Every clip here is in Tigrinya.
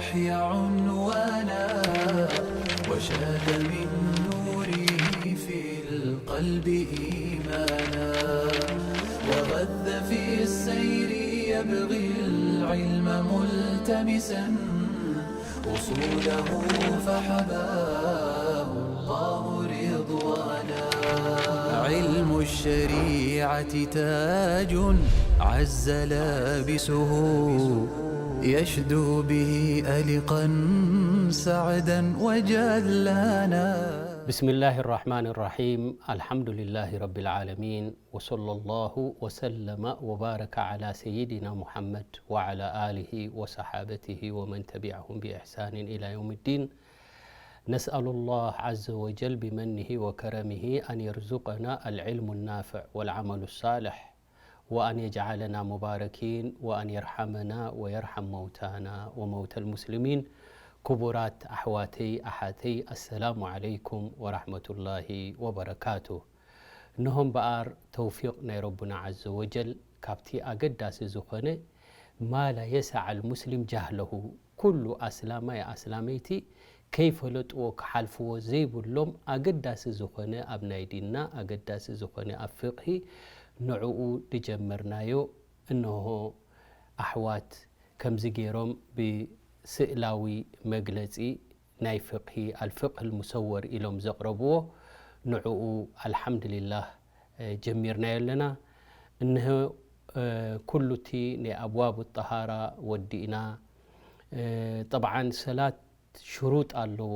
أحيا عنوانا وشال من نوره في القلب إيمانا، وغذ في السير يبغي العلم ملتمسا أصوله فحباه الله رضوانا. علم الشريعة تاج عز لابسه، يشدو به ألقا سعدا وجلانا. بسم الله الرحمن الرحيم. الحمد لله رب العالمين، وصلى الله وسلم وبارك على سيدنا محمد وعلى آله وصحابته ومن تبعهم بإحسان إلى يوم الدين. نسأل الله عز وجل بمنه وكرمه أن يرزقنا العلم النافع والعمل الصالح، وأن يجعلنا مباركين، وأن يرحمنا ويرحم موتانا وموتى المسلمين. ክቡራት ኣሕዋተይ ኣሓተይ፣ ኣሰላሙ ዓለይኩም ወራሕመቱላሂ ወበረካቱ። እንሆ እምበኣር ተውፊቕ ናይ ረቡና ዓዘ ወጀል ካብቲ ኣገዳሲ ዝኾነ ማ ላ የሰዕ ኣልሙስሊም ጃህለሁ፣ ኩሉ ኣስላማይ ኣስላመይቲ ከይፈለጥዎ ክሓልፍዎ ዘይብሎም ኣገዳሲ ዝኾነ ኣብ ናይ ዲንና ኣገዳሲ ዝኾነ ኣብ ፍቕሂ ንዕኡ ዝጀመርናዮ። እንሆ ኣሕዋት ከምዚ ገይሮም ብስእላዊ መግለጺ ናይ ፍቕሂ ኣልፍቕህ ልሙሰወር ኢሎም ዘቕረብዎ ንዕኡ ኣልሓምድሊላህ ጀሚርናዮ ኣለና። እንሆ ኩሉ እቲ ናይ ኣብዋብ ጠሃራ ወዲእና። ጠብዓን ሰላት ሽሩጥ ኣለዎ።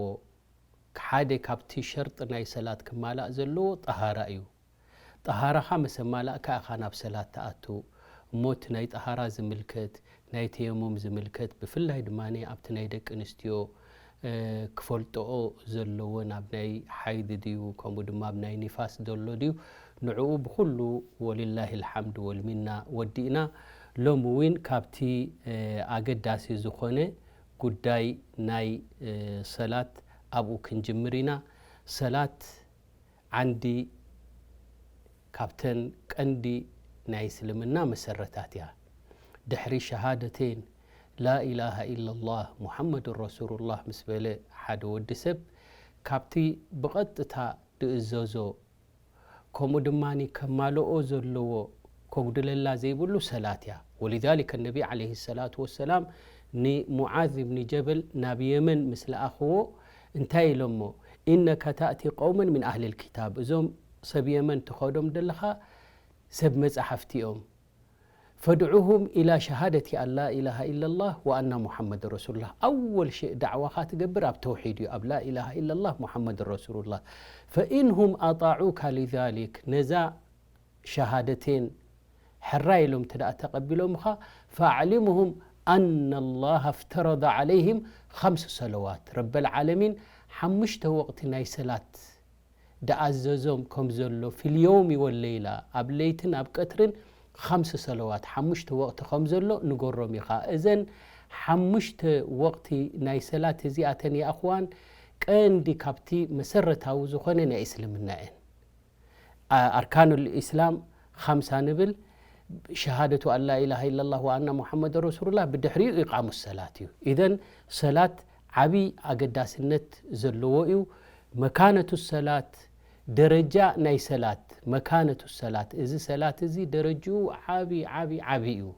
ሓደ ካብቲ ሸርጢ ናይ ሰላት ክማላእ ዘለዎ ጠሃራ እዩ። ጠሃራኻ ምስ ኣማላእካ ኢኻ ናብ ሰላት ትኣቱ። እሞ እቲ ናይ ጠሃራ ዝምልከት፣ ናይ ተየሙም ዝምልከት፣ ብፍላይ ድማ ኣብቲ ናይ ደቂ ኣንስትዮ ክፈልጥኦ ዘለወን ኣብ ናይ ሓይድ ድዩ፣ ከምኡ ድማ ኣብ ናይ ኒፋስ ዘሎ ድዩ፣ ንዕኡ ብኹሉ ወሊላሂ ልሓምድ ወልሚና ወዲእና። ሎሚ እውን ካብቲ ኣገዳሲ ዝኾነ ጉዳይ ናይ ሰላት ኣብኡ ክንጅምር ኢና። ሰላት ዓንዲ ካብተን ቀንዲ ናይ እስልምና መሰረታት እያ። ድሕሪ ሸሃደተይን ላኢላሃ ኢለላህ ሙሓመዱን ረሱሉላህ ምስ በለ ሓደ ወዲ ሰብ ካብቲ ብቐጥታ ዝእዘዞ ከምኡ ድማ ከማልኦ ዘለዎ ከጉድለላ ዘይብሉ ሰላት እያ። ወሊዛሊከ ነቢ ዓለይሂ ሰላቱ ወሰላም ንሙዓዝ ብኒ ጀበል ናብ የመን ምስ ለኣኽዎ እንታይ ኢሎሞ? ኢነካ ታእቲ ቀውመን ሚን ኣህሊል ኪታብ፣ እዞም ሰብ የመን ትኸዶም ዘለኻ ሰብ መጻሕፍቲ እዮም። ፈድዑሁም ኢላ ሸሃደቲ ኣን ላ ኢላሃ ኢለላህ ወኣና ሙሓመድ ረሱሉላህ። ኣወል ሽእ ዳዕዋኻ ትገብር ኣብ ተውሒድ እዩ፣ ኣብ ላ ኢላሃ ኢለላህ ሙሓመድ ረሱሉላህ። ፈኢንሁም ኣጣዑካ ሊዛሊክ፣ ነዛ ሸሃደቴን ሕራይ ኢሎም እንተ ደኣ ተቐቢሎምኻ፣ ፈኣዕሊምሁም ኣነ ላሃ እፍተረደ ዓለይህም ኸምስ ሰለዋት፣ ረበል ዓለሚን ሓሙሽተ ወቕቲ ናይ ሰላት ደኣዘዞም ከም ዘሎ፣ ፊልየውሚ ወለይላ፣ ኣብ ለይትን ኣብ ቀትርን ኸምስ ሰለዋት፣ ሓሙሽተ ወቕቲ ከም ዘሎ ንገሮም ኢኻ። እዘን ሓሙሽተ ወቕቲ ናይ ሰላት እዚኣተን ይኣኽዋን ቀንዲ ካብቲ መሰረታዊ ዝኾነ ናይ እስልምና እየን። ኣርካኑል ኢስላም ኻምሳ ንብል፣ ሸሃደቱ ኣን ላ ኢላሃ ኢለላህ ወኣና ሙሓመድ ረሱሉላህ፣ ብድሕሪኡ ኢቃሙ ሰላት እዩ። ኢዘን ሰላት ዓብይ ኣገዳስነት ዘለዎ እዩ። መካነቱ ሰላት፣ ደረጃ ናይ ሰላት፣ መካነቱ ሰላት፣ እዚ ሰላት እዚ ደረጅኡ ዓብይ ዓብይ ዓብይ እዩ።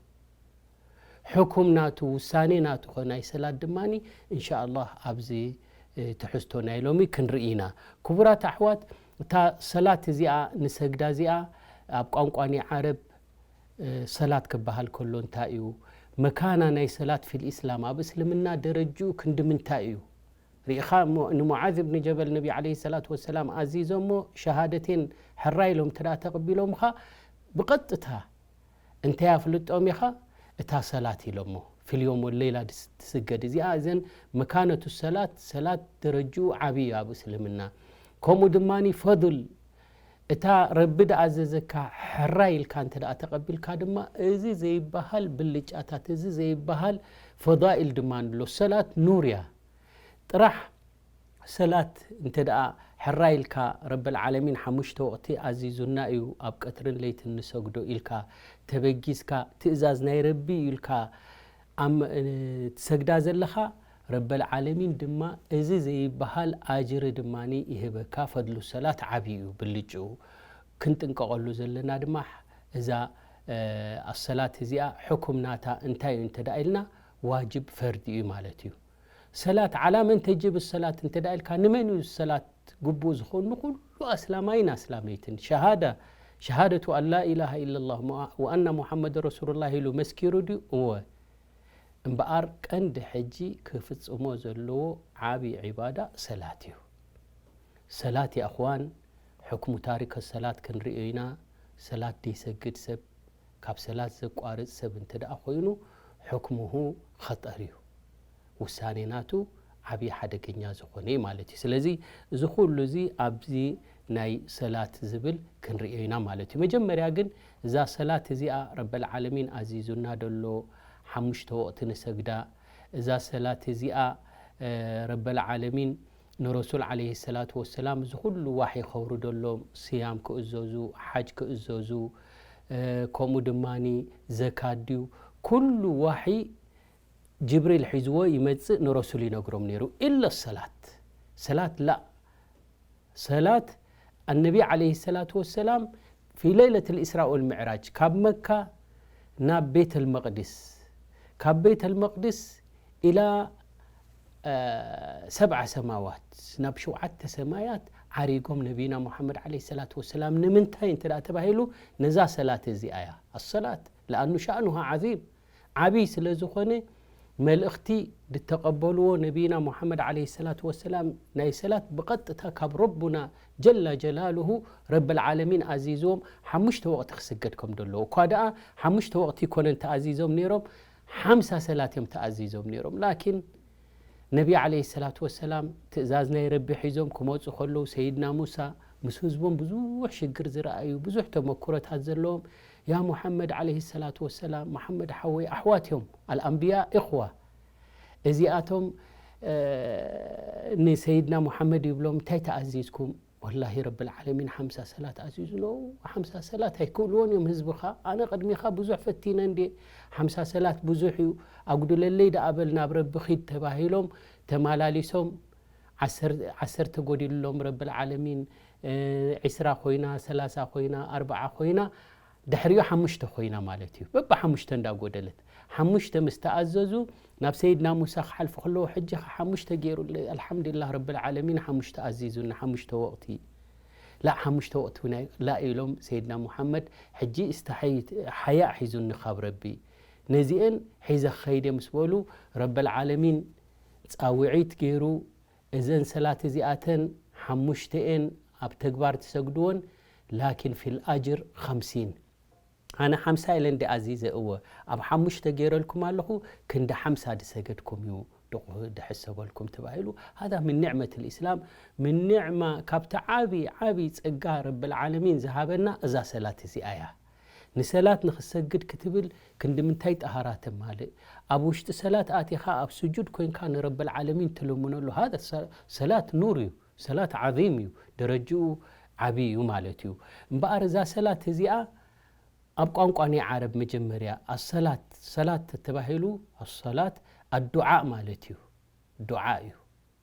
ሕኩም ናቱ፣ ውሳኔ ናቱ ኾ ናይ ሰላት ድማኒ እንሻኣላህ ኣብዚ ትሕዝቶ ናይ ሎሚ ክንርኢ ኢና። ክቡራት ኣሕዋት፣ እታ ሰላት እዚኣ ንሰግዳ እዚኣ ኣብ ቋንቋ ናይ ዓረብ ሰላት ክበሃል ከሎ እንታይ እዩ? መካና ናይ ሰላት ፊል ኢስላም ኣብ እስልምና ደረጅኡ ክንዲ ምንታይ እዩ? ርኢኻ እሞ ንሙዓዝ እብኒ ጀበል ነቢ ዓለይሂ ሰላቱ ወሰላም ኣዚዞሞ ሸሃደቴን ሕራይ ኢሎም እንተ ደኣ ተቐቢሎምኻ ብቐጥታ እንታይ ኣፍልጦም ኢኻ? እታ ሰላት ኢሎሞ። ፊልዮም ወለይላ ድስ-፣ ትስገድ። እዚኣ እዘን መካነቱ ሰላት፣ ሰላት ደረጅኡ ዓብዪ እዩ ኣብ እስልምና። ከምኡ ድማኒ ፈድል፣ እታ ረቢ ድኣዘዘካ ሕራይ ኢልካ እንተ ደኣ ተቐቢልካ ድማ፣ እዚ ዘይበሃል ብልጫታት፣ እዚ ዘይበሃል ፈዳኢል ድማ ኣሎ። ሰላት ኑር እያ። ጥራሕ ሰላት እንተ ደኣ ሕራይ ኢልካ ረበል ዓለሚን ሓሙሽተ ወቕቲ ኣዚዙና እዩ፣ ኣብ ቀትርን ለይትን ንሰግዶ ኢልካ ተበጊስካ፣ ትእዛዝ ናይ ረቢ እዩ ኢልካ ኣም-፣ ትሰግዳ ዘለኻ፣ ረበል ዓለሚን ድማ እዚ ዘይበሃል ኣጅሪ ድማ ይህበካ። ፈድሉ ሰላት ዓብዪ እዩ ብልጭኡ። ክንጥንቀቐሉ ዘለና ድማ እዛ ኣሰላት እዚኣ ሕኩም ናታ እንታይ እዩ እንተ ኢልና ዋጅብ ፈርዲ እዩ ማለት እዩ። ሰላት ዓላ መን ተጅብ ሰላት እንተ ኢልካ ንመን እዩ ሰላት ግቡእ ዝኾኑ ኩሉ ኣስላማይን ኣስላመይትን ሸሃዳ ሸሃደቱ ኣን ላ ኢላሃ ኢለላህ ወኣና ሙሓመድ ረሱሉላህ ኢሉ መስኪሩ ድዩ? እወ። እምበኣር ቀንዲ ሕጂ ክፍጽሞ ዘለዎ ዓቢ ዒባዳ ሰላት እዩ። ሰላት የኣኽዋን ሕክሙ ታሪከ ሰላት ክንርእዮ ኢና። ሰላት ደይሰግድ ሰብ ካብ ሰላት ዘቋርጽ ሰብ እንተ ደኣ ኮይኑ ሕክሙሁ ኸጠር እዩ። ውሳኔ ናቱ ዓብዪ ሓደገኛ ዝኾነ እዩ ማለት እዩ። ስለዚ እዚ ኩሉ እዚ ኣብዚ ናይ ሰላት ዝብል ክንርእዮ ኢና ማለት እዩ። መጀመርያ ግን እዛ ሰላት እዚኣ ረበል ዓለሚን ኣዚዙና ደሎ ሓሙሽተ ወቕቲ ንሰግዳ። እዛ ሰላት እዚኣ ረበል ዓለሚን ንረሱል ዓለይሂ ሰላቱ ወሰላም እዚ ኩሉ ዋሒ ከውርደሎም ስያም ክእዘዙ፣ ሓጅ ክእዘዙ፣ ከምኡ ድማ ዘካት ድዩ ኩሉ ዋሒ ጅብሪል ሒዝዎ ይመጽእ ንረሱል ይነግሮም ነይሩ። ኢለ ሰላት ሰላት ላ ሰላት ኣነቢ ዓለይሂ ሰላቱ ወሰላም ፊ ለይለት ልእስራ ወልምዕራጅ ካብ መካ ናብ ቤት ልመቅድስ ካብ ቤት ልመቅድስ ኢላ ሰብዓ ሰማዋት ናብ ሸውዓተ ሰማያት ዓሪጎም ነቢና ሙሓመድ ዓለይሂ ሰላቱ ወሰላም ንምንታይ እንተ ተባሂሉ ነዛ ሰላት እዚኣ እያ። ኣሰላት ለኣኑ ሻእኑሃ ዓዚም ዓብይ ስለ ዝኾነ መልእኽቲ ዝተቐበልዎ ነቢና ሙሓመድ ዓለይሂ ሰላቱ ወሰላም ናይ ሰላት ብቐጥታ ካብ ረቡና ጀላ ጀላሉሁ ረብል ዓለሚን ኣዚዝዎም ሓሙሽተ ወቕቲ ክስገድ ከም ዘለዎ እኳ ደኣ ሓሙሽተ ወቕቲ ይኮነን ተኣዚዞም ነይሮም ሓምሳ ሰላት እዮም ተኣዚዞም ነይሮም ላኪን ነቢ ዓለይሂ ሰላቱ ወሰላም ትእዛዝ ናይ ረቢ ሒዞም ክመፁ ከለዉ ሰይድና ሙሳ ምስ ህዝቦም ብዙሕ ሽግር ዝረኣዩ ብዙሕ ተመኩሮታት ዘለዎም ያ ሙሐመድ ዓለይሂ ሰላቱ ወሰላም ሙሐመድ ሓወይ ኣሕዋት እዮም ኣልኣንብያ እኽዋ እዚኣቶም ንሰይድና ሙሐመድ ይብሎም እንታይ ተኣዚዝኩም ወላሂ ረብል ዓለሚን ሓምሳ ሰላት ኣዚዙ ነው ሓምሳ ሰላት ኣይክእልዎን እዮም ህዝብኻ ኣነ ቅድሚኻ ብዙሕ ፈቲነ እንዴ ሓምሳ ሰላት ብዙሕ እዩ ኣጉድለለይ ደኣ በል ናብ ረቢ ኺድ ተባሂሎም ተማላሊሶም ዓሰርተ ጎዲልሎም ረብል ዓለሚን ዒስራ ኮይና ሰላሳ ኮይና ኣርብዓ ኮይና ድሕሪኡ ሓሙሽተ ኮይና ማለት እዩ በብሓሙሽተ እንዳጎደለት ሓሙሽተ ምስ ተኣዘዙ ናብ ሰይድና ሙሳ ክሓልፉ ከለዉ ሕጂ ሓሙሽተ ገይሩ ኣልሓምዱሊላህ ረብል ዓለሚን ሓሙሽተ ኣዚዙና ሓሙሽተ ወቕቲ ላእ ሓሙሽተ ወቕቲ እውን ላእ ኢሎም ሰይድና ሙሓመድ ሕጂ እስተሓይ ሓያእ ሒዙኒ ካብ ረቢ ነዚኤን ሒዘ ክኸይድ እየ ምስ በሉ ረበል ዓለሚን ፃውዒት ገይሩ እዘን ሰላት እዚኣተን ሓሙሽተኤን ኣብ ተግባር ትሰግድዎን ላኪን ፊል ኣጅር ኸምሲን ኣነ ሓምሳ ኢለ እንዲ ኣዚዘ እወ ኣብ ሓሙሽተ ገይረልኩም ኣለኹ ክንዲ ሓምሳ ድሰገድኩም እዩ ድሕሰበልኩም ተባሂሉ ሃዛ ምን ኒዕመት ልእስላም ምን ኒዕማ ካብቲ ዓቢ ዓቢ ጸጋ ረብል ዓለሚን ዝሃበና እዛ ሰላት እዚኣ እያ ንሰላት ንኽሰግድ ክትብል ክንዲ ምንታይ ጠሃራ ተማልእ ኣብ ውሽጢ ሰላት ኣቲኻ ኣብ ስጁድ ኮይንካ ንረብል ዓለሚን ትልምነሉ ሃዛ ሰላት ኑር እዩ ሰላት ዓዚም እዩ ደረጅኡ ዓቢ እዩ ማለት እዩ እምበኣር እዛ ሰላት እዚኣ ኣብ ቋንቋ ናይ ዓረብ መጀመርያ ኣሰላት ሰላት ተባሂሉ ኣሰላት ኣዱዓእ ማለት እዩ ዱዓ እዩ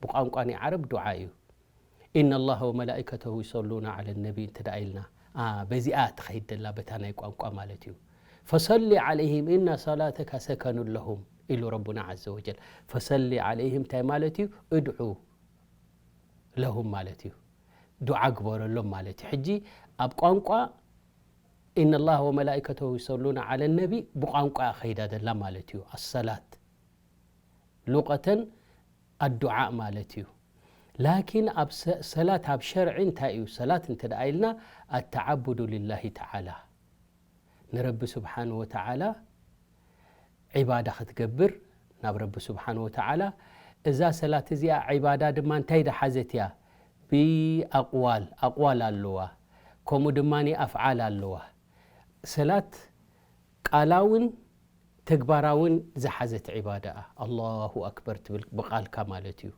ብቋንቋ ናይ ዓረብ ዱዓ እዩ إن الله وملائكته يصلون على النبي እንተ ኢልና በዚኣ ትኸይድ ደላ በታ ናይ ቋንቋ ማለት እዩ فصل عليهم إن صلاتك سكن لهم ኢሉ ረቡና عز وجل فصل عليهم እንታይ ማለት እዩ እድዑ ለሁም ማለት እዩ ዱዓ ግበረሎም ማለት እዩ ሕጂ ኣብ ቋንቋ إن الله وملائكته يصلون على النبي ብቋንቋ ከይዳ ደላ ማለት እዩ ኣሰላት ሉቀተን ኣዱዓእ ማለት እዩ ላኪን ኣብ ሰላት ኣብ ሸርዒ እንታይ እዩ ሰላት እንተ ኢልና ኣተዓቡዱ ልላሂ ተዓላ ንረቢ ስብሓን ወተዓላ ዒባዳ ክትገብር ናብ ረቢ ስብሓን ወተዓላ እዛ ሰላት እዚኣ ዒባዳ ድማ እንታይ ደሓዘት እያ ብኣቕዋል ኣቕዋል ኣለዋ ከምኡ ድማ ኣፍዓል ኣለዋ ሰላት ቃላውን ተግባራውን ዝሓዘት ዒባዳ ኣላሁ ኣክበር ትብል ብቃልካ ማለት እዩ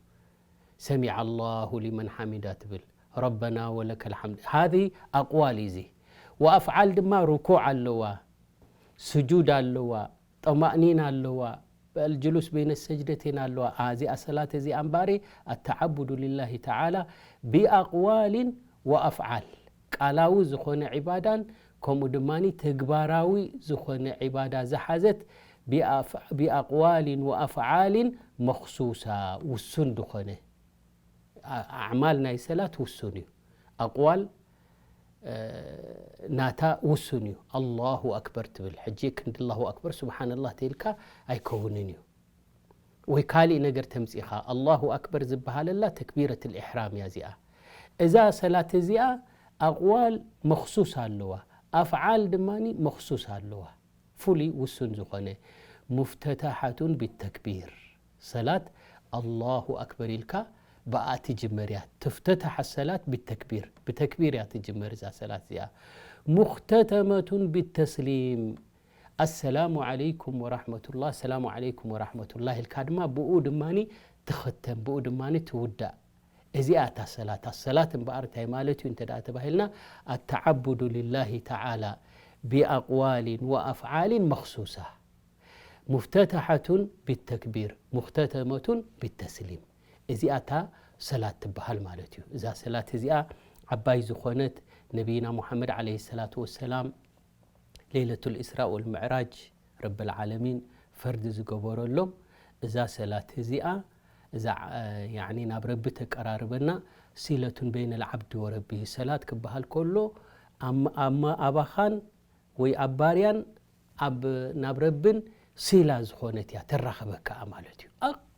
ሰሚዐ ኣላሁ ሊመን ሓሚዳ ትብል ረበና ወለከ ልሓምድ ሃዚ ኣቅዋል እዚ ወኣፍዓል ድማ ርኩዕ ኣለዋ ስጁድ ኣለዋ ጠማእኒና ኣለዋ الجلوس بين السجدتين ኣለዋ። እዚኣ ሰላት እዚኣ እምበኣሪ ኣተዓቡዱ ሊላሂ ተዓላ ብኣቕዋልን ወኣፍዓል፣ ቃላዊ ዝኾነ ዒባዳን ከምኡ ድማ ተግባራዊ ዝኾነ ዒባዳ ዝሓዘት ብኣፍ- ብኣቕዋልን ወኣፍዓልን መኽሱሳ፣ ውሱን ዝኾነ ኣዕማል ናይ ሰላት ውሱን እዩ። ኣቕዋል ናታ ውሱን እዩ። ኣላሁ ኣክበር ትብል ሕጂ ክንዲ ኣላሁ ኣክበር ስብሓንላህ ተይልካ ኣይከውንን እዩ። ወይ ካሊእ ነገር ተምፂኻ ኣላሁ ኣክበር ዝበሃለላ ተክቢረት ልኢሕራም እያ እዚኣ። እዛ ሰላት እዚኣ ኣቕዋል መኽሱስ ኣለዋ፣ ኣፍዓል ድማ መኽሱስ ኣለዋ። ፍሉይ ውሱን ዝኾነ ሙፍተታሓቱን ብተክቢር ሰላት ኣላሁ ኣክበር ኢልካ ብኣ ትጅመር እያ። ትፍተታሕ ሰላት ብተክቢር ብተክቢር እያ ትጅመር እዛ ሰላት እዚኣ። ሙኽተተመቱን ብተስሊም ኣሰላሙ ዓለይኩም ወራሕመቱላህ ኣሰላሙ ዓለይኩም ወራሕመቱላህ ኢልካ ድማ ብኡ ድማ ትኸተም ብኡ ድማ ትውዳእ። እዚኣ እታ ሰላት ኣሰላት እምበኣር እንታይ ማለት እዩ እንተ ተባሂልና ኣተዓቡዱ ሊላሂ ተዓላ ብኣቕዋልን ወኣፍዓልን መኽሱሳ ሙፍተታሓቱን ብተክቢር ሙኽተተመቱን ብተስሊም። እዚኣ እታ ሰላት ትበሃል ማለት እዩ። እዛ ሰላት እዚኣ ዓባይ ዝኾነት ነቢይና ሙሓመድ ዓለይሂ ሰላቱ ወሰላም ሌለቱል ኢስራእ ወልምዕራጅ ረብል ዓለሚን ፈርዲ ዝገበረሎም እዛ ሰላት እዚኣ እዛ ያኒ ናብ ረቢ ተቀራርበና ሲለቱን በይነል ዓብዲ ወረቢ ሰላት ክበሃል ከሎ ኣባኻን ወይ ኣብ ባርያን ኣብ ናብ ረብን ሲላ ዝኾነት እያ ተራኸበካ ማለት እዩ።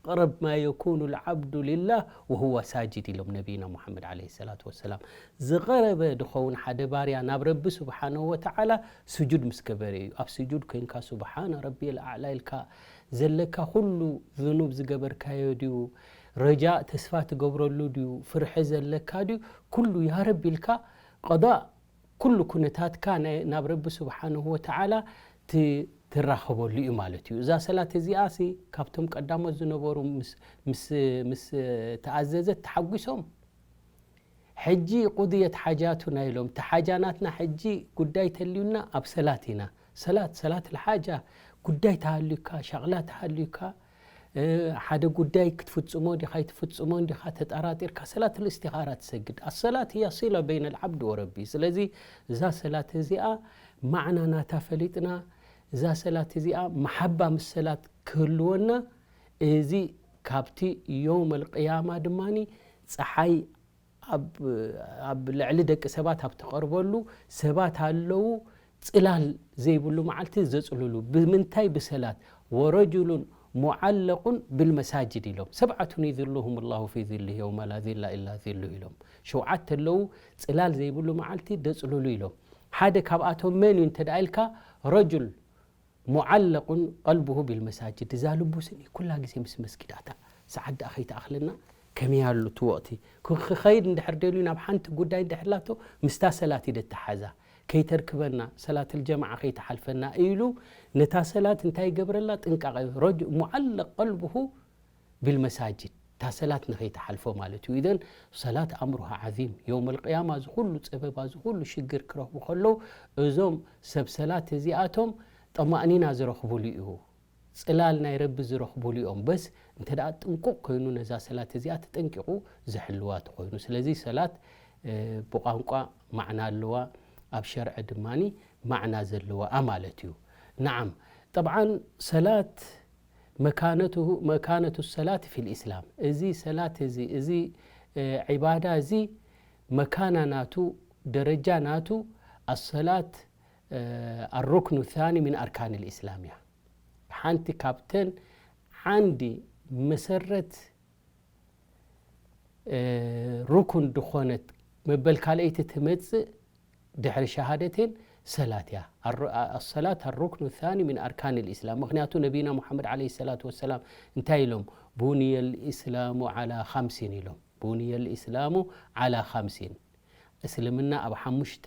أقرب ما يكون العبد لله وهو ساجد ኢሎም ነቢና ሙሓመድ ዓለይሂ ሰላቱ ወሰላም። ዝቐረበ ድኸውን ሓደ ባርያ ናብ ረቢ ስብሓነሁ ወተዓላ ስጁድ ምስ ገበረ እዩ። ኣብ ስጁድ ኮይንካ ስብሓነ ረቢየል ኣዕላ ኢልካ ዘለካ ኩሉ ዝኑብ ዝገበርካዮ ድዩ? ረጃእ ተስፋ ትገብረሉ ድዩ? ፍርሒ ዘለካ ድዩ? ኩሉ ያ ረቢ ኢልካ ቀዳእ ኩሉ ኩነታትካ ናይ ናብ ረቢ ስብሓንሁ ወተዓላ ትራኸበሉ እዩ ማለት እዩ። እዛ ሰላት እዚኣ ሲ ካብቶም ቀዳሞት ዝነበሩ ምስ ተኣዘዘት ተሓጒሶም ሕጂ ቁድየት ሓጃቱና ኢሎም። እቲ ሓጃ ናትና ሕጂ ጉዳይ ተልዩና ኣብ ሰላት ኢና። ሰላት ሰላት ልሓጃ ጉዳይ ተሃልዩካ ሻቕላ ተሃልዩካ ሓደ ጉዳይ ክትፍጽሞ ዲኻ ኣይትፍጽሞን ዲኻ ተጠራጢርካ ሰላት ልእስቲኻራ ትሰግድ። ኣሰላት እያ ሲላ በይነ ልዓብድ ወረቢ። ስለዚ እዛ ሰላት እዚኣ ማዕና ናታ ፈሊጥና እዛ ሰላት እዚኣ መሓባ ምስ ሰላት ክህልወና እዚ ካብቲ ዮውም ኣልቅያማ ድማ ፀሓይ ኣብ ልዕሊ ደቂ ሰባት ኣብ ትቐርበሉ ሰባት ኣለዉ ፅላል ዘይብሉ መዓልቲ ዘፅልሉ ብምንታይ ብሰላት ወረጅሉን ሙዓለቁን ብልመሳጅድ ኢሎም ሰብዓቱን ይዝልሁም ላሁ ፊ ዝልህ የውመ ላ ዝላ ኢላ ዝልሁ ኢሎም ሸውዓተ ኣለዉ ፅላል ዘይብሉ መዓልቲ ደፅልሉ ኢሎም ሓደ ካብኣቶም መን እዩ እንተ ኢልካ ረጁል ሙዓለቁን ቀልቡሁ ቢልመሳጅድ እዛ ልቡ ስኒ ኩላ ግዜ ምስ መስጊድ ኣታ ሰዓት ደኣ ከይትኣኽለና ከመይ ኣሎ እቲ ወቕቲ ክኸይድ እንድሕር ደልዩ ናብ ሓንቲ ጉዳይ እንድሕር ላቶ ምስታ ሰላት እዩ ደተሓዛ ከይተርክበና ሰላት ልጀማዓ ከይትሓልፈና ኢሉ ነታ ሰላት እንታይ ይገብረላ ጥንቃቐ ረጅ ሙዓለቅ ቀልቡሁ ቢልመሳጅድ እታ ሰላት ንኸይትሓልፎ ማለት እዩ። ኢዘን ሰላት ኣምሩሃ ዓዚም የውም ኣልቅያማ እዚ ኩሉ ፀበባ እዚ ኩሉ ሽግር ክረኽቡ ከለዉ እዞም ሰብ ሰላት እዚኣቶም ጠማእኒና ዝረኽቡሉ እዩ። ፅላል ናይ ረቢ ዝረኽቡሉ እዮም። በስ እንተ ደኣ ጥንቁቕ ኮይኑ ነዛ ሰላት እዚኣ ተጠንቂቑ ዝሕልዋ ተኾይኑ። ስለዚ ሰላት ብቋንቋ ማዕና ኣለዋ፣ ኣብ ሸርዒ ድማ ማዕና ዘለዋ ማለት እዩ። ናዓም ጠብዓን ሰላት መካነቱ ሰላት ፊ ልእስላም እዚ ሰላት እዚ እዚ ዒባዳ እዚ መካና ናቱ ደረጃ ናቱ ኣሰላት ኣሩክኑ ታኒ ምን ኣርካን ልእስላም እያ። ሓንቲ ካብተን ዓንዲ መሰረት ሩኩን ድኾነት መበል ካልኣይቲ ትመፅእ ድሕሪ ሸሃደቴን ሰላት እያ። ኣሰላት ኣሩክኑ ታኒ ምን ኣርካን ልእስላም። ምክንያቱ ነቢና ሙሓመድ ዓለይሂ ሰላቱ ወሰላም እንታይ ኢሎም? ቡንየ ልእስላሙ ዓላ ኻምሲን ኢሎም። ቡንየ ልእስላሙ ዓላ ኻምሲን። እስልምና ኣብ ሓሙሽተ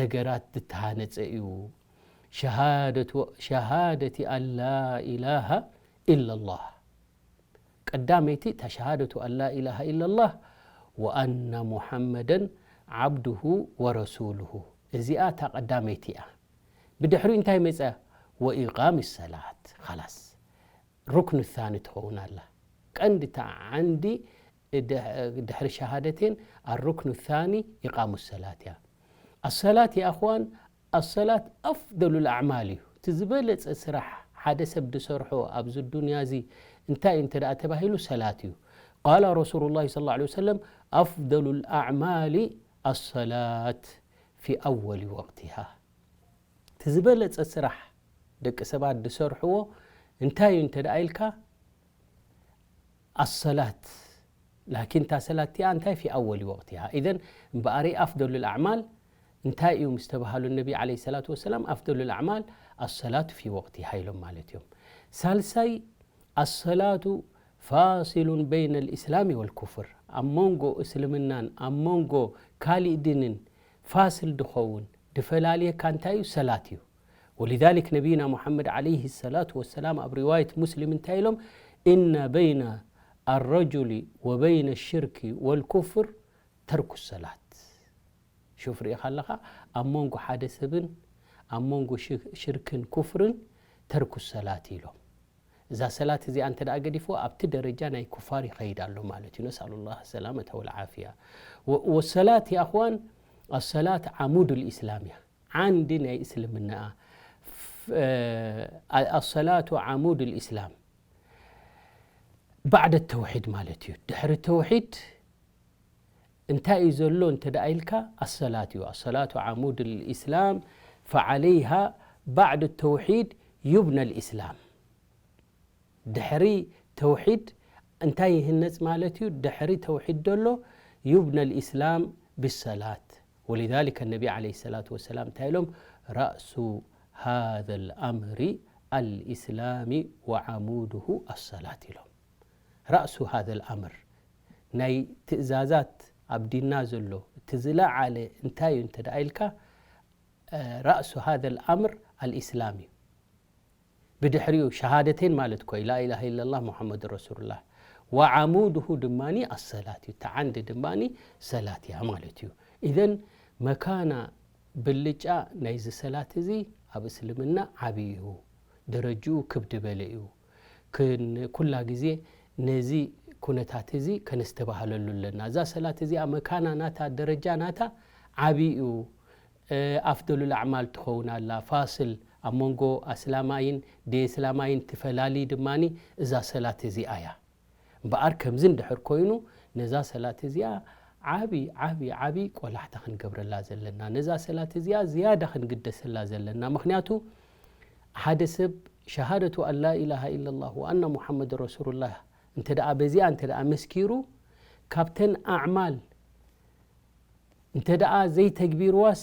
ነገራት ዝተሃነፀ እዩ። ሸሃደቲ ኣን ላ ኢላሃ ኢላ ላህ ቀዳመይቲ እታ ሸሃደቱ ኣን ላ ኢላሃ ኢላ ላህ ወኣና ሙሓመደን ዓብዱሁ ወረሱሉሁ። እዚኣ እታ ቀዳመይቲ እያ። ብድሕሪኡ እንታይ መፀ? ወኢቃም ሰላት። ኻላስ ሩክኑ ታኒ ትኸውን ኣላ። ቀንዲ እታ ዓንዲ ድሕሪ ሸሃደቴን ኣሩክኑ ታኒ ኢቃሙ ሰላት እያ። ኣሰላት የኣኽዋን ኣሰላት ኣፍደሉ ልኣዕማል እዩ። እቲ ዝበለፀ ስራሕ ሓደ ሰብ ዝሰርሖ ኣብዚ ዱንያ እዚ እንታይ እዩ እንተ ደኣ ተባሂሉ ሰላት እዩ። ቃለ ረሱሉ ላሂ ሰለላሁ ዐለይሂ ወሰለም ኣፍደሉ ልኣዕማሊ ኣሰላት ፊ ኣወሊ ወቅቲሃ። እቲ ዝበለፀ ስራሕ ደቂ ሰባት ዝሰርሕዎ እንታይ እዩ እንተ ደኣ ኢልካ ኣሰላት። ላኪን እታ ሰላት እቲኣ እንታይ ፊ ኣወሊ ወቅቲሃ። ኢዘን እምበኣሪ ኣፍደሉ ልኣዕማል እንታይ እዩ ምስ ተባሃሉ ነቢ ዓለይሂ ሰላቱ ወሰላም ኣፍደሉ ልኣዕማል ኣሰላቱ ፊ ወቅቲሃ ኢሎም ማለት እዮም። ሳልሳይ ኣሰላቱ ፋሲሉን በይነ ልእስላሚ ወልኩፍር፣ ኣብ መንጎ እስልምናን ኣብ መንጎ ካሊእ ድንን ፋስል ድኸውን ድፈላልየካ እንታይ እዩ ሰላት እዩ። ولذلك ነቢይና ሙሓመድ ዓለይሂ ሰላቱ ወሰላም ኣብ ሪዋየት ሙስሊም እንታይ ኢሎም? إن بين الرجل وبين الشرك والكفر ترك الصلاة. ሹፍ ርኢኻ ኣለኻ ኣብ መንጎ ሓደ ሰብን ኣብ መንጎ ሽርክን ኩፍርን ተርኩ ሰላት ኢሎም። እዛ ሰላት እዚኣ እንተ ደኣ ገዲፍዎ ኣብቲ ደረጃ ናይ ኩፋር ይኸይድ ኣሎ ማለት እዩ። ነስኣሉ ላህ ሰላመተ ወልዓፍያ። ወሰላት የኣኽዋን ኣሰላት ዓሙድ ልእስላም እያ። ዓንዲ ናይ እስልምና ኣሰላቱ ዓሙድ ልእስላም ባዕደ ተውሒድ ማለት እዩ። ድሕሪ ተውሒድ እንታይ እዩ ዘሎ እንተ ደኣ ኢልካ ኣሰላት እዩ። ኣሰላቱ ዓሙድ ልእስላም ፈዓለይሃ ባዕድ ተውሒድ ዩብነ ልእስላም። ድሕሪ ተውሒድ እንታይ ይህነጽ ማለት እዩ? ድሕሪ ተውሒድ ዘሎ ዩብነ ልእስላም ብሰላት። ወሊዛሊከ ነቢ ዓለይሂ ሰላቱ ወሰላም እንታይ ኢሎም? ራእሱ ሃዘ ልኣምሪ ኣልእስላሚ ወዓሙድሁ ኣሰላት ኢሎም። ራእሱ ሃዘ ልኣምር ናይ ትእዛዛት ኣብ ዲንና ዘሎ እቲ ዝለዓለ እንታይ እዩ እንተ ደኣ ኢልካ ራእሱ ሃዘ ልኣምር ኣልእስላም እዩ። ብድሕሪኡ ሸሃደተይን ማለት ኮይ ላኢላሃ ኢለላህ ሙሓመድ ረሱሉላህ ወዓሙድሁ ድማኒ ኣሰላት እዩ። እቲ ዓንዲ ድማኒ ሰላት እያ ማለት እዩ። ኢዘን መካና ብልጫ ናይዚ ሰላት እዚ ኣብ እስልምና ዓብዪ እዩ። ደረጅኡ ክብ ዝበለ እዩ። ኩላ ግዜ ነዚ ኩነታት እዚ ከነስተባህለሉ ኣለና። እዛ ሰላት እዚኣ መካና ናታ ደረጃ ናታ ዓብዪ እዩ። ኣፍደሉል ኣዕማል ትኸውን ኣላ። ፋስል ኣብ መንጎ ኣስላማይን ደየስላማይን ትፈላሊ ድማ እዛ ሰላት እዚኣ እያ። እምበኣር ከምዚ እንድሕር ኮይኑ ነዛ ሰላት እዚኣ ዓቢ ዓቢ ዓቢ ቆላሕታ ክንገብረላ ዘለና፣ ነዛ ሰላት እዚኣ ዝያዳ ክንግደሰላ ዘለና። ምኽንያቱ ሓደ ሰብ ሸሃደቱ ኣን ላኢላሃ ኢለላህ ወኣና ሙሓመድ ረሱሉላህ እንተ ደኣ በዚኣ እንተ ደኣ መስኪሩ ካብተን ኣዕማል እንተ ደኣ ዘይተግቢርዋስ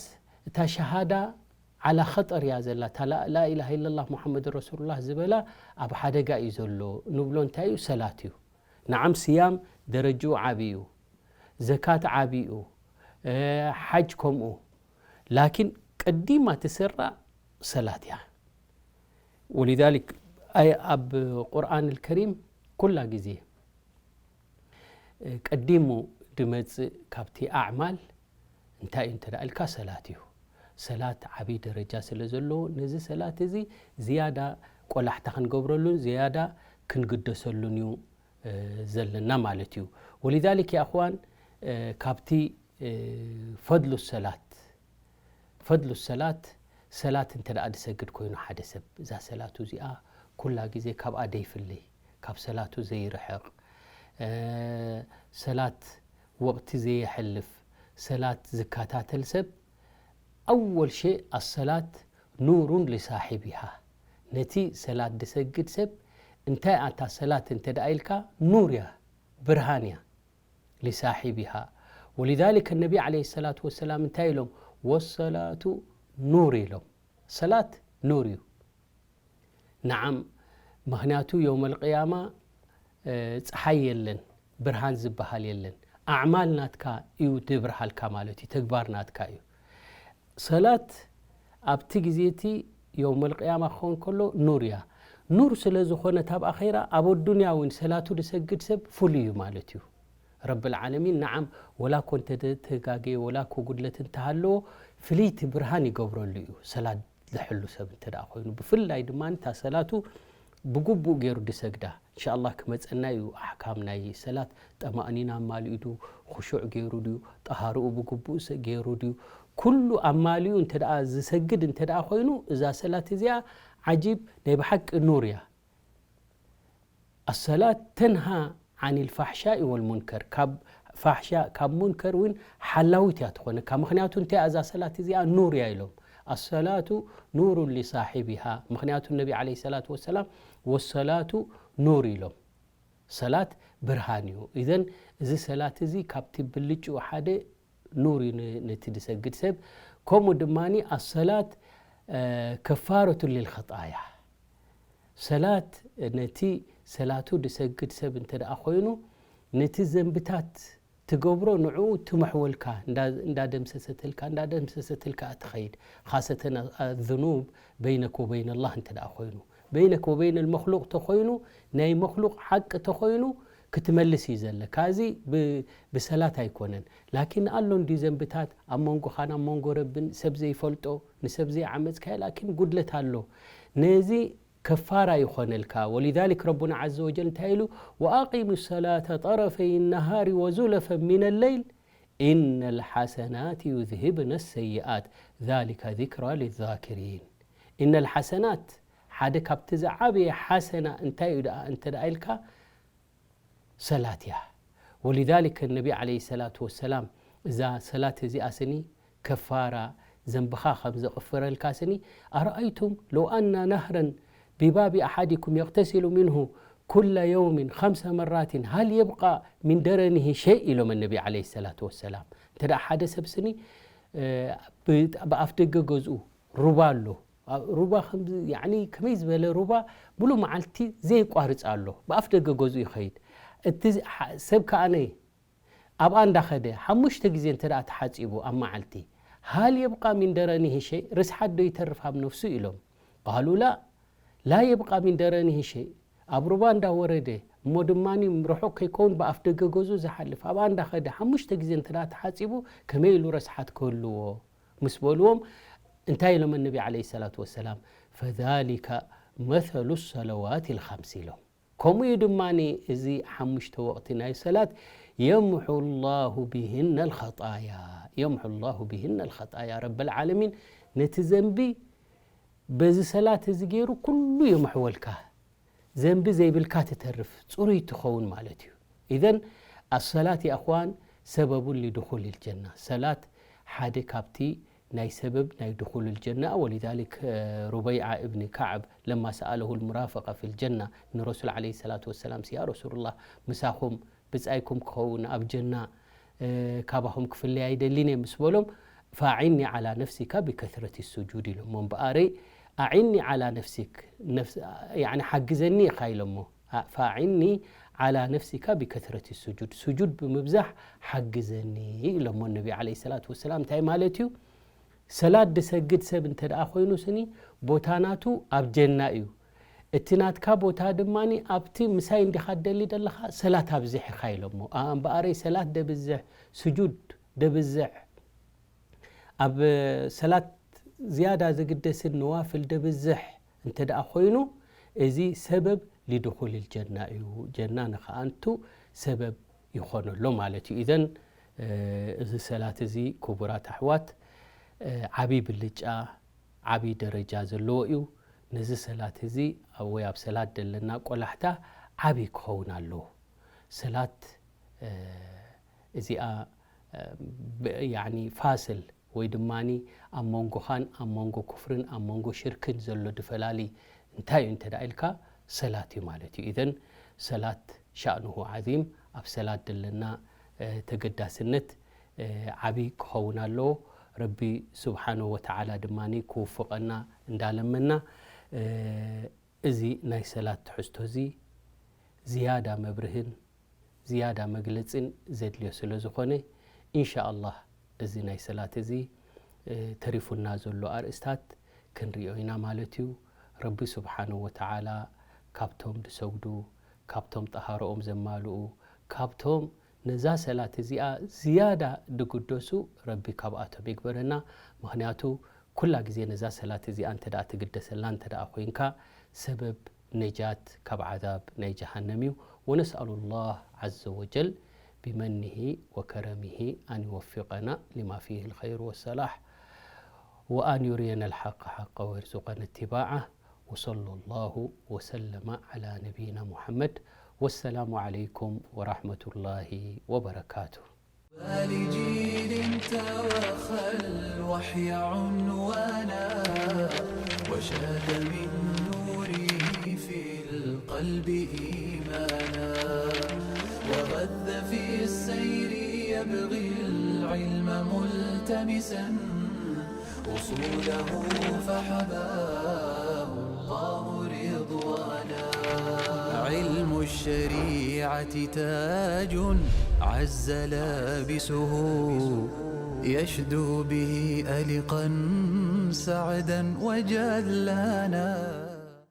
እታ ሸሃዳ ዓላ ኸጠር እያ ዘላ። እታ ላኢላሃ ኢለላህ ሙሓመድ ረሱሉላህ ዝበላ ኣብ ሓደጋ እዩ ዘሎ ንብሎ እንታይ እዩ? ሰላት እዩ። ነዓም ስያም ደረጅኡ ዓቢ እዩ። ዘካት ዓቢ እዩ። ሓጅ ከምኡ። ላኪን ቀዲማ ትስራእ ሰላት እያ። ወሊዛሊክ ኣብ ቁርኣን ልከሪም ኩላ ግዜ ቀዲሙ ድመጽእ ካብቲ ኣዕማል እንታይ እዩ እንተ ኢልካ ሰላት እዩ። ሰላት ዓብዪ ደረጃ ስለ ዘለዎ ነዚ ሰላት እዚ ዝያዳ ቆላሕታ ክንገብረሉን ዝያዳ ክንግደሰሉን እዩ ዘለና ማለት እዩ። ወሊዛሊክ የኣኽዋን ካብቲ ፈድሉ ሰላት ፈድሉ ሰላት ሰላት እንተ ደኣ ድሰግድ ኮይኑ ሓደ ሰብ እዛ ሰላቱ እዚኣ ኩላ ግዜ ካብኣ ደይፍለይ፣ ካብ ሰላቱ ዘይርሕቕ፣ ሰላት ወቕቲ ዘየሕልፍ፣ ሰላት ዝከታተል ሰብ ኣወል ሸእ ኣሰላት ኑሩን ሊሳሒቢሃ። ነቲ ሰላት ድሰግድ ሰብ እንታይ ኣታ ሰላት እንተ ደኣ ኢልካ ኑር እያ፣ ብርሃን እያ። ሊሳሒቢሃ። ወሊዛሊከ ነቢ ዓለይሂ ሰላቱ ወሰላም እንታይ ኢሎም? ወሰላቱ ኑር ኢሎም። ሰላት ኑር እዩ። ነዓም፣ ምኽንያቱ የውመል ቅያማ ጸሓይ የለን፣ ብርሃን ዝበሃል የለን። ኣዕማል ናትካ እዩ ድብርሃልካ ማለት እዩ፣ ተግባር ናትካ እዩ። ሰላት ኣብቲ ግዜ እቲ የውመል ቅያማ ክኸውን ከሎ ኑር እያ። ኑር ስለ ዝኾነት ኣብ ኣኼራ ኣብ ኣዱንያ እውን ሰላቱ ድሰግድ ሰብ ፍሉይ እዩ ማለት እዩ። ረብል ዓለሚን ነዓም ወላ እኮ እንተተጋገየ ወላ እኮ ጉድለት እንተሃለዎ ፍልይቲ ብርሃን ይገብረሉ እዩ ሰላት ዝሕሉ ሰብ እንተ ደኣ ኮይኑ። ብፍላይ ድማ እታ ሰላቱ ብግቡእ ገይሩ ድሰግዳ። እንሻኣላህ ክመጸና እዩ ኣሕካም ናይ ሰላት። ጠማእኒና ኣማሊኡ ድዩ? ኹሹዕ ገይሩ ድዩ? ጠሃርኡ ብግቡእ ገይሩ ድዩ? ኩሉ ኣማሊኡ እንተ ደኣ ዝሰግድ እንተ ደኣ ኮይኑ፣ እዛ ሰላት እዚኣ ዓጂብ ናይ ብሓቂ ኑር እያ። ኣሰላት ተንሃ ዓኒል ፋሕሻኢ ወልሙንከር፣ ካብ ፋሕሻ ካብ ሙንከር እውን ሓላዊት እያ ትኾነካ። ምኽንያቱ እንታይ እያ? እዛ ሰላት እዚኣ ኑር እያ ኢሎም። ኣሰላቱ ኑሩን ሊሳሒቢሃ። ምኽንያቱ ነቢ ዓለይሂ ሰላቱ ወሰላም ወሰላቱ ኑር ኢሎም። ሰላት ብርሃን እዩ። ኢዘን እዚ ሰላት እዚ ካብቲ ብልጭኡ ሓደ ኑር እዩ ን- ነቲ ዝሰግድ ሰብ። ከምኡ ድማ ኣሰላት ከፋረቱ ሊልኸጣያ። ሰላት ነቲ ሰላቱ ዝሰግድ ሰብ እንተ ደኣ ኮይኑ ነቲ ዘንብታት ትገብሮ ንዕኡ ትመሕወልካ እንዳደምሰሰትልካ እንዳደምሰሰትልካ ትኸይድ። ካሰተን ኣዝኑብ በይነክ ወበይን ኣላህ እንተ ደኣ ኮይኑ በይነክ ወበይን መክሉቅ ተኮይኑ ናይ መክሉቅ ሓቂ ተኮይኑ ክትመልስ እዩ ዘለካ። እዚ ብሰላት ኣይኮነን። ላኪን ኣሎ እንዲ ዘንብታት ኣብ መንጎኻን ኣብ መንጎ ረብን ሰብ ዘይፈልጦ ንሰብ ዘይዓመፅካዮ ላኪን ጉድለት ኣሎ። ነዚ ከፋራ ይኾነልካ። ولذلك ربنا عز وجل እንታይ ኢሉ؟ وأقم الصلاة طرفي النهار وزلفا من الليل إن الحسنات يذهبن السيئات ذلك ذكرى للذاكرين. إن الحسنات ሓደ ካብቲ ዝዓበየ ሓሰና እንታይ እዩ ደኣ እንተ ደኣ ኢልካ ሰላት እያ። ولذلك النبي عليه الصلاة والسلام እዛ ሰላት እዚኣ ስኒ ከፋራ ዘንብኻ ከም ዘቕፍረልካ ስኒ أرأيتم لو أن نهرا بباب أحدكم يغتسل منه كل يوم خمس مرات هل يبقى من درنه شيء ኢሎም ነቢ عليه الصلاة والسلام። እንተ ሓደ ሰብ ስኒ ብኣፍ ደገ ገዝኡ ሩባ ኣሎ። ሩባ ከመይ ዝበለ ሩባ ሙሉ መዓልቲ ዘይቋርፅ ኣሎ። ብኣፍ ደገ ገዝኡ ይኸይድ። እቲ ሰብ ከኣነ ኣብኣ እንዳኸደ ሓሙሽተ ግዜ እንተ ተሓፂቡ ኣብ መዓልቲ هل يبقى من درنه شيء ርስሓት ዶ ይተርፍ ኣብ ነፍሱ ኢሎም። قالوا لا لا يبقى من درنه شيء ኣብ ሩባ እንዳወረደ እሞ ድማ ርሑቕ ከይከውን ብኣፍ ደገ ገዝኡ ዝሓልፍ ኣብኣ እንዳኸደ ሓሙሽተ ግዜ እንተ ተሓፂቡ ከመይ ኢሉ ረስሓት ክህልዎ ምስ በልዎም እንታይ ኢሎም ነቢ عليه الصلاة والسلام فذلك مثل الصلوات الخمس ኢሎም። ከምኡ እዩ ድማ እዚ ሓሙሽተ ወቕቲ ናይ ሰላት يمحو الله بهن الخطايا يمحو الله بهن الخطايا ረብ العالمين ነቲ ዘንቢ በዚ ሰላት እዚ ገይሩ ኩሉ የምሕወልካ። ዘንቢ ዘይብልካ ትተርፍ ፅሩይ ትኸውን ማለት እዩ። إذن الصلاة يا أخوان سبب لدخول الجنة ሰላት ሓደ ካብቲ ናይ ሰበብ ናይ دخول الجنة ولذلك ربيعة ابن كعب لما سأله المرافقة في الجنة ንረሱል عليه الصلاة والسلام يا رسول الله ምሳኹም ብጻይኩም ክኸውን ኣብ ጀና ካባኹም ክፍለይ ኣይደልን እየ ምስ በሎም فأعني على نفسك بكثرة السجود ኢሎሞ እምበኣረይ أعني على نفسك ሓግዘኒ ኢኻ ኢሎሞ فأعني على نفسك بكثرة السجود ስጁድ ብምብዛሕ ሓግዘኒ ኢሎሞ ነቢ عليه الصلاة والسلام እንታይ ማለት እዩ ሰላት ድሰግድ ሰብ እንተ ደኣ ኮይኑ ስኒ ቦታ ናቱ ኣብ ጀና እዩ። እቲ ናትካ ቦታ ድማ ኣብቲ ምሳይ እንዲኻ ትደሊ ዘለኻ ሰላት ኣብዝሕ ኢኻ ኢሎሞ። ኣእምበኣረይ ሰላት ደብዝሕ፣ ስጁድ ደብዝሕ፣ ኣብ ሰላት ዝያዳ ዝግደስን ነዋፍል ደብዝሕ እንተ ደኣ ኮይኑ እዚ ሰበብ ሊድኹል ልጀና እዩ። ጀና ንኽኣንቱ ሰበብ ይኾነሎ ማለት እዩ። ኢዘን እዚ ሰላት እዚ ክቡራት ኣሕዋት ዓብይ ብልጫ ዓብይ ደረጃ ዘለዎ እዩ። ነዚ ሰላት እዚ ወይ ኣብ ሰላት ዘለና ቆላሕታ ዓብይ ክኸውን ኣለዎ። ሰላት እዚኣ ያኒ ፋስል ወይ ድማ ኣብ መንጎኻን ኣብ መንጎ ኩፍርን ኣብ መንጎ ሽርክን ዘሎ ድፈላሊ እንታይ እዩ እንተ ኢልካ ሰላት እዩ ማለት እዩ። ኢዘን ሰላት ሻእንሁ ዓዚም ኣብ ሰላት ዘለና ተገዳስነት ዓብይ ክኸውን ኣለዎ። ረቢ ስብሓንሁ ወተዓላ ድማ ክውፍቐና እንዳለመና እዚ ናይ ሰላት ትሕዝቶ እዚ ዝያዳ መብርህን ዝያዳ መግለጽን ዘድልዮ ስለ ዝኾነ ኢንሻ ኣላህ እዚ ናይ ሰላት እዚ ተሪፉና ዘሎ ኣርእስታት ክንሪኦ ኢና ማለት እዩ። ረቢ ስብሓንሁ ወተዓላ ካብቶም ዝሰግዱ፣ ካብቶም ጠሃሮኦም ዘማልኡ፣ ካብቶም ነዛ ሰላት እዚኣ ዝያዳ ድግደሱ ረቢ ካብኣቶም ይግበረና። ምኽንያቱ ኩላ ግዜ ነዛ ሰላት እዚኣ እንተ ደኣ ትግደሰላ እንተ ደኣ ኮይንካ ሰበብ ነጃት ካብ ዓዛብ ናይ ጀሃነም እዩ። ونسأل الله عز وجل بمنه وكرمه أن يوفقنا لما فيه الخير والصلاح وأن يرينا الحق حقا ويرزقنا اتباعه. وصلى الله وسلم على نبينا محمد. والسلام عليكم ورحمة الله وبركاته. لجيل توخى الوحي عنوانا، وشاد من نوره في القلب إيمانا، وغذ في السير يبغي العلم ملتمسا، أصوله فحباه الله رضوانا. علم الشريعة تاج عز لابسه، يشدو به ألقا سعدا وجلانا.